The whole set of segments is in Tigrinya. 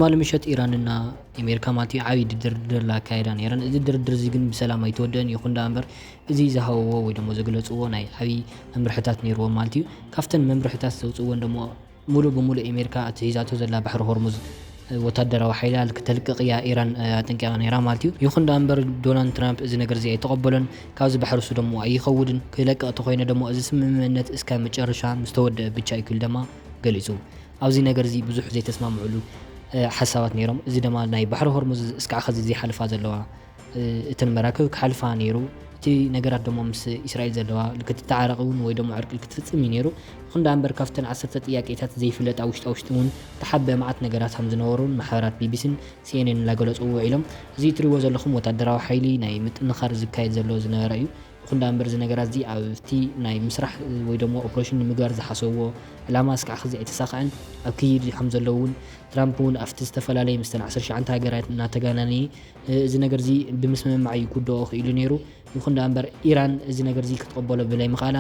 ትማሊ ምሸት ኢራንና ኣሜሪካ ማለት እዩ ዓብዪ ድርድር ኣካየዳ ነይረን። እዚ ድርድር እዚ ግን ብሰላም ኣይተወደአን። ይኹን ደኣ እምበር፣ እዚ ዝሃብዎ ወይ ደሞ ዘግለጽዎ ናይ ዓብዪ መምርሕታት ነይርዎም ማለት እዩ። ካብተን መምርሕታት ዘውጽእወን ደሞ፣ ሙሉእ ብሙሉእ ኣሜሪካ እቲ ሒዛቶ ዘላ ባሕሪ ሆርሙዝ ወታደራዊ ሓይላ ክተልቅቕ እያ ኢራን ኣጠንቂቓ ነይራ ማለት እዩ። ይኹን ደኣ እምበር፣ ዶናልድ ትራምፕ እዚ ነገር እዚ ኣይተቐበሎን። ካብዚ ባሕሪ እሱ ደሞ ኣይኸውድን። ክለቅቕ ተኾይነ ደሞ፣ እዚ ስምምዕነት እስካብ መጨረሻ ምስ ተወደአ ብቻ እዩ ክብል ደማ ገሊጹ። ኣብዚ ነገር እዚ ብዙሕ ዘይተስማምዑሉ ሓሳባት ነይሮም። እዚ ደማ ናይ ባሕሪ ሆርሙዝ እስካዕ ኸዚ ዘይሓልፋ ዘለዋ እተን መራክብ ክሓልፋ ነይሩ። እቲ ነገራት ደሞ ምስ እስራኤል ዘለዋ ክትተዓረቕ እውን ወይ ደሞ ዕርቂ ክትፍጽም እዩ ነይሩ። ይኹን ደኣ እምበር፣ ካብተን ዓሰርተ ጥያቄታት ዘይፍለጣ ውሽጣ ውሽጢ እውን ተሓበ መዓት ነገራት ከም ዝነበሩን ማሕበራት ቢቢሲን ሲኤንኤን እናገለጹ ውዒሎም። እዚ እትሪእዎ ዘለኹም ወታደራዊ ሓይሊ ናይ ምጥንኻር ዝካየድ ዘሎ ዝነበረ እዩ። ይኹን ደኣ እምበር፣ እዚ ነገራት እዚ ኣብቲ ናይ ምስራሕ ወይ ደሞ ኦፕሬሽን ንምግባር ዝሓሰብዎ ዕላማ እስካዕ ኸዚ ኣይተሳኽዐን። ኣብ ክይድ ከም ዘለዉ እውን፣ ትራምፕ እውን ኣብቲ ዝተፈላለየ ምስተን ዓሰርተ ትሽዓተ ሃገራት እናተጋናነየ፣ እዚ ነገር እዚ ብምስምማዕ እዩ ክውድኦ ክኢሉ ነይሩ። ይኹን ደኣ እምበር፣ ኢራን እዚ ነገር እዚ ክትቕበሎ ብለይ ምኽኣላ፣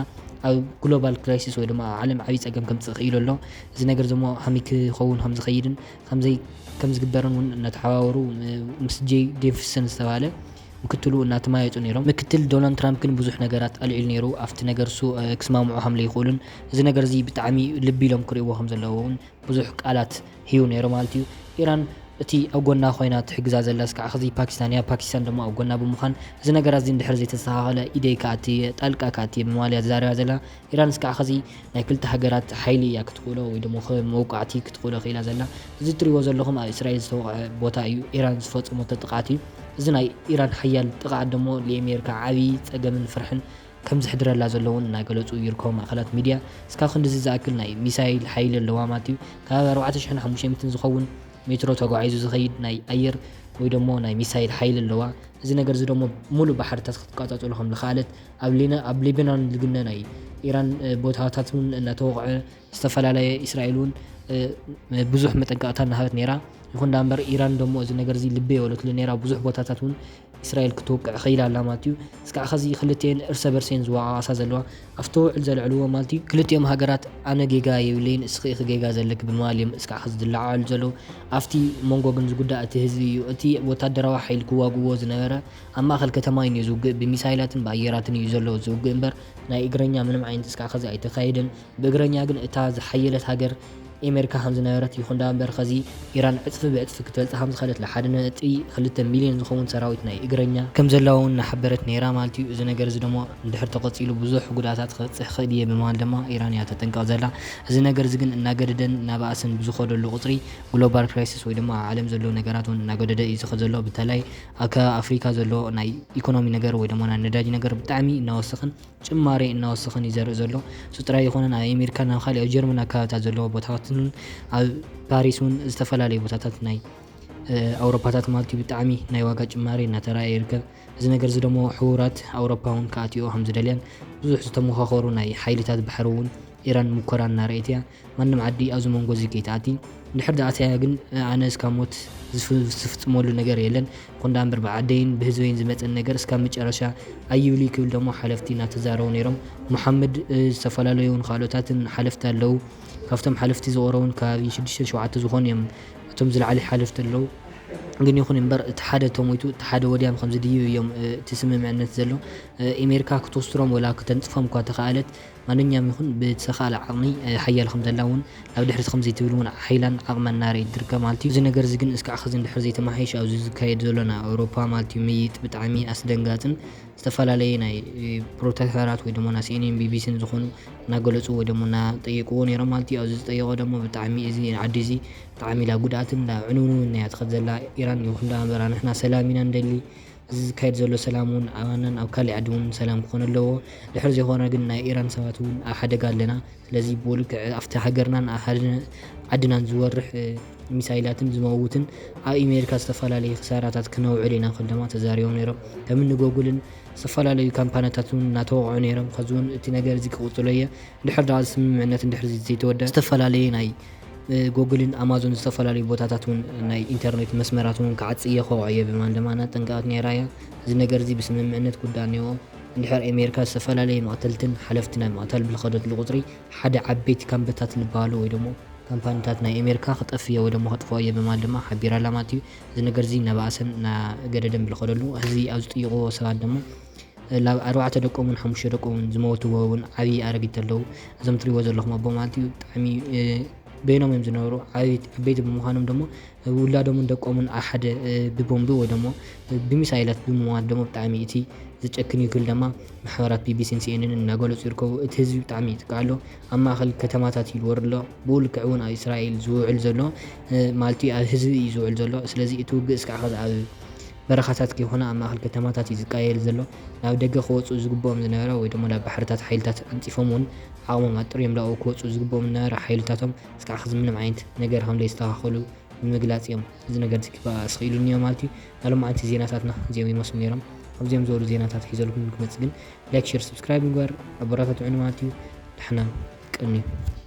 ኣብ ግሎባል ክራይሲስ ወይ ድማ ኣብ ዓለም ዓብዪ ጸገም ከምጽእ ክኢሉ ኣሎ። እዚ ነገር እዚ እሞ ከመይ ክኸውን ከም ዝኸይድን ከምዘይ ከም ዝግበርን እውን እናተሓባበሩ፣ ምስ ጄይ ዴንፍሰን ዝተባህለ ምክትሉ እናተማየጡ ነይሮም። ምክትል ዶናልድ ትራምፕ ግን ብዙሕ ነገራት ኣልዒሉ ነይሩ። ኣብቲ ነገር እሱ ክስማምዑ ከም ዘይኽእሉን፣ እዚ ነገር እዚ ብጣዕሚ ልቢ ኢሎም ክርእይዎ ከም ዘለዎ እውን ብዙሕ ቃላት ሂቡ ነይሩ ማለት እዩ። ኢራን እቲ ኣብ ጎና ኮይና ትሕግዛ ዘላ እስካዕ ኸዚ ፓኪስታን እያ። ፓኪስታን ድማ ኣብ ጎና ብምዃን፣ እዚ ነገራት እዚ እንድሕር ዘይተስተኻኸለ፣ ኢደይ ክኣቲ እየ፣ ጣልቃ ክኣቲ እየ ብምባል እያ ዝዛረባ ዘላ። ኢራን እስካዕ ኸዚ ናይ ክልተ ሃገራት ሓይሊ እያ ክትኽእሎ ወይ ደሞ ከ-፣ መውቃዕቲ ክትኽእሎ ክኢላ ዘላ። እዚ እትሪእዎ ዘለኹም ኣብ እስራኤል ዝተወቕዐ ቦታ እዩ። ኢራን ዝፈጸመቶ ጥቕዓት እዩ። እዚ ናይ ኢራን ሓያል ጥቕዓት ደሞ ንኣሜሪካ ዓብዪ ጸገምን ፍርሕን ከም ዘሕድረላ ዘሎ እውን እናገለጹ ይርከቡ ማእከላት ሚድያ። እስካብ ክንድዚ ዝኣክል ናይ ሚሳይል ሓይሊ ኣለዋ ማለት እዩ። ካብ ኣርባዕተ ሽሕን ሓሙሽተ ሚእትን ዝኸውን ሜትሮ ተጓዒዙ ዝኸይድ ናይ ኣየር ወይ ደሞ ናይ ሚሳይል ሓይሊ ኣለዋ። እዚ ነገር እዚ ደሞ ሙሉእ ባሕርታት ክትቃጻጸሎ ከም ዝኸኣለት፣ ኣብ ሊነ-፣ ኣብ ሊበናን ዝግነ ናይ ኢራን፣ እ፣ ቦታታት እውን እናተወቕዐ፣ ዝተፈላለየ እስራኤል እውን፣ እ፣ ብዙሕ መጠንቀቕታ እናሃበት ነይራ። ይኹን ደኣ እምበር፣ ኢራን ደሞ እዚ ነገር እዚ ልቢ የበለትሉ ነይራ። ብዙሕ ቦታታት እውን እስራኤል ክትወቅዕ ኽኢላ ኣላ ማለት እዩ። እስካዕ ኸዚ ክልቲኤን እርሰ በርሰን ዝወቓቓሳ ዘለዋ ኣብቲ ውዕል ዘልዕልዎ ማለት እዩ። ክልቲኦም ሃገራት ኣነ ጌጋ የብለይን፣ እስኺ ኢኺ ጌጋ ዘለኪ ብምባል እዮም እስካዕ ኸዚ ዝለዓዓሉ ዘለዉ። ኣብቲ መንጎ ግን ዝጉዳእ እቲ ህዝቢ እዩ። እቲ ወታደራዊ ሓይሊ ክዋግዎ ዝነበረ ኣብ ማእኸል ከተማ እዩ ዝውግእ፣ ብሚሳይላትን ብኣየራትን እዩ ዘሎ ዝውግእ እምበር ናይ እግረኛ ምንም ዓይነት እስካዕ ኸዚ ኣይተኻየደን። ብእግረኛ ግን እታ ዝሓየለት ሃገር ኤሜሪካ ከም ዝነበረት ይኹን ደኣ እምበር፣ ኸዚ ኢራን ዕጽፊ ብዕጽፊ ክትበልጻ ከም ዝኸለት፣ ለ ሓደ ነጥቢ ክልተ ሚልዮን ዝኸውን ሰራዊት ናይ እግረኛ ከም ዘለዋ እውን እናሓበረት ነይራ ማለት እዩ። እዚ ነገር እዚ ደሞ እንድሕር ተቐጺሉ ብዙሕ ጉድኣታት ክበጽሕ ክኽእል እየ ብምባል ድማ ኢራን እያ ተጠንቀቕ ዘላ። እዚ ነገር እዚ ግን እናገደደን እናበኣሰን ብዝኸደሉ ቁጽሪ፣ ግሎባል ክራይሲስ ወይ ድማ ኣብ ዓለም ዘሎ ነገራት እውን እናገደደ እዩ ዝኸድ ዘሎ። ብተለይ ኣብ ከባቢ ኣፍሪካ ዘሎ ናይ ኢኮኖሚ ነገር ወይ ድማ ናይ ነዳጅ ነገር ብጣዕሚ እናወሰኸን ጭማሪ እናወሰኸን እዩ ዘርኢ ዘሎ። እሱ ጥራይ ኣይኮነን፣ ኣብ ኣሜሪካ፣ ናብ ካሊእ ኣብ ጀርመን ኣካባቢታት ዘለዎ ቦታታትን ኣብ ፓሪስ እውን ዝተፈላለዩ ቦታታት ናይ፣ እ፣ ኣውሮፓታት ማለት እዩ ብጣዕሚ ናይ ዋጋ ጭማሪ እናተረኣየ ይርከብ። እዚ ነገር እዚ ደሞ ሕቡራት ኣውሮፓ እውን ክኣትዮ ከም ዝደልያን ብዙሕ ዝተመኻኸሩ ናይ ሓይልታት ባሕሪ እውን ኢራን ሙከራ እናረኣየት እያ። ማንም ዓዲ ኣብዚ መንጎ እዚ ከይትኣቲ፣ እንድሕር ዝኣትያ ግን፣ እ፣ ኣነ እስካብ ሞት ዝፍ-፣ ዝፍጽመሉ ነገር የለን። ይኹን ደኣ እምበር ብዓደይን ብህዝበይን ዝመጸኒ ነገር እስካብ መጨረሻ ኣይብልይ ክብል ደሞ ሓለፍቲ እናተዛረቡ ነይሮም። መሓመድ፣ እ፣ ዝተፈላለዩ እውን ካልኦታትን ሓለፍቲ ኣለዉ። ካብቶም ሓለፍቲ ዝቐረቡን ከባቢ ሽዱሽተ ሸውዓተ ዝኾኑ እዮም እቶም ዝለዓለ ሓለፍቲ ኣለዉ። ግን ይኹን እምበር እቲ ሓደ ተሞይቱ እቲ ሓደ ወዲያም ከም ዝድይብ እዮም፣ እ፣ እቲ ስምምዕነት ዘሎ። እ፣ ኣሜሪካ ክትወስሮም ወላ ክተንጽፎም እኳ ተኸኣለት፣ ማንኛውም ይኹን ብዝተኻእለ ዓቕሚ፣ እ፣ ሓያል ከም ዘላ እውን ናብ ድሕሪት ከም ዘይትብል እውን ሓይላን ዓቕማን እናረኣየት ትርከብ ማለት እዩ። እዚ ነገር እዚ ግን እስካዕ ኸዚ እንድሕር ዘይተመሓየሸ ኣብዚ ዝካየድ ዘሎ ናይ ኣውሮፓ ማለት እዩ ምይይጥ ብጣዕሚ ኣስደንጋጽን ዝተፈላለየ ናይ፣ እ፣ ፕሮፌሰራት ወይ ድማ ናይ ሲኤንኤን ቢቢሲን ዝኾኑ እናገለጹ ወይ ድማ እናጠየቅዎ ነይሮም ማለት እዩ። ኣብዚ ዝጠየቆ ደግሞ ብጣዕሚ እዚ ዓዲ እዚ ብጣዕሚ ላ ጉድኣትን ላ ዕንውንውን እያ ትኸድ ዘላ ኢራን። ይኹን ደኣ እምበር ንሕና ሰላም ኢና ንደሊ። እዚ ዝካየድ ዘሎ ሰላም እውን ኣባናን ኣብ ካሊእ ዓዲ እውን ሰላም ክኾን ኣለዎ። ድሕሪ ዘይኮነ ግን ናይ ኢራን ሰባት እውን ኣብ ሓደጋ ኣለና። ስለዚ ብልክዕ ኣብቲ ሃገርናን ኣብ ሓደ ዓድናን ዝወርሕ፣ እ፣ ሚሳይላትን ዝመውትን ኣብ ኣሜሪካ ዝተፈላለየ ክሳራታት ክነውዕል ኢና ክብል ድማ ተዛሪቦም ነይሮም። ከም እኒ ጎጉልን ዝተፈላለዩ ካምፓኒታት እውን እናተወቕዑ ነይሮም። ከዚ እውን እቲ ነገር እዚ ክቕጽሎ እየ። ድሕር ደኣ ስምምዕነት እንድሕር ዘይተወደ ዝተፈላለየ ናይ፣ እ፣ ጎግልን ኣማዞን ዝተፈላለዩ ቦታታት እውን ናይ ኢንተርኔት መስመራት እውን ክዓጽ እየ ክወቕዖ እየ ብምባል ድማ እናጠንቀቐት ነይራ እያ። እዚ ነገር እዚ ብስምምዕነት ክውዳእ እኒኦ። እንድሕር ኣሜሪካ ዝተፈላለየ መቕተልትን ሓለፍቲ ናይ ምቕታል ብዝኸደትሉ ቁጽሪ ሓደ ዓበይቲ ካምፕታት ዝበሃሉ ወይ ደሞ ካምፓኒታት ናይ ኣሜሪካ ክጠፍዮ ወይ ደሞ ከጥፍኦ እየ ብማል ድማ ሓቢራ ኣላ ማለት እዩ። እዚ ነገር እዚ እናበኣሰን እናገደደን ብልኸደሉ፣ እዚ ኣብ ዝጥይቕዎ ሰባት ደሞ ላብ ኣርባዕተ ደቆምን ሓሙሽተ ደቆምን ዝመወትዎ እውን ዓብዪ ኣረጊት ኣለዉ። እዞም ትሪእዎ ዘለኹም ኣቦ ማለት እዩ። ብጣዕሚ በይኖም እዮም ዝነበሩ። ዓበይቲ ብምዃኖም ደሞ ውላዶምን ደቆምን ኣብ ሓደ ብቦምቢ ወይ ደሞ ብሚሳይላት ብምዋት ደሞ ብጣዕሚ እቲ ዝጨክን ይክል ደማ ማሕበራት ቢቢሲን ሲኤንን እናገለጹ ይርከቡ። እቲ ህዝቢ ብጣዕሚ ይጥቃ ኣሎ። ኣብ ማእኸል ከተማታት እዩ ዝወርድ ኣሎ። ብኡ ልክዕ እውን ኣብ እስራኤል ዝውዕል ዘሎ ማለት እዩ ኣብ ህዝቢ እዩ ዝውዕል ዘሎ። ስለዚ እቲ ውግእ እስካዕ ከዚ ኣብ በረኻታት ከይኮነ ኣብ ማእኸል ከተማታት እዩ ዝቃየል ዘሎ። ናብ ደገ ክወፁ ዝግብኦም ዝነበረ ወይ ደሞ ናብ ባሕርታት ሓይልታት ኣንፂፎም እውን ዓቕሞም ኣጥርዮም ላኡ ክወፁ ዝግብኦም ዝነበረ ሓይልታቶም እስካዕ ከዚ ምንም ዓይነት ነገር ከም ዘይስተኻኸሉ ንምግላፅ እዮም እዚ ነገር እዚ ክበኣስ ክኢሉ እኒኦ ማለት እዩ። ናሎም ዓንቲ ዜናታትና እዚኦም ይመስሉ ነይሮም። ኣብዚኦም ዝበሉ ዜናታት ሒዘልኩም ክመፅ ግን ላይክ ሸር ሰብስክራይብ ምግባር ኣበረታትዑኒ ማለት እዩ። ደሕና ቀንዩ።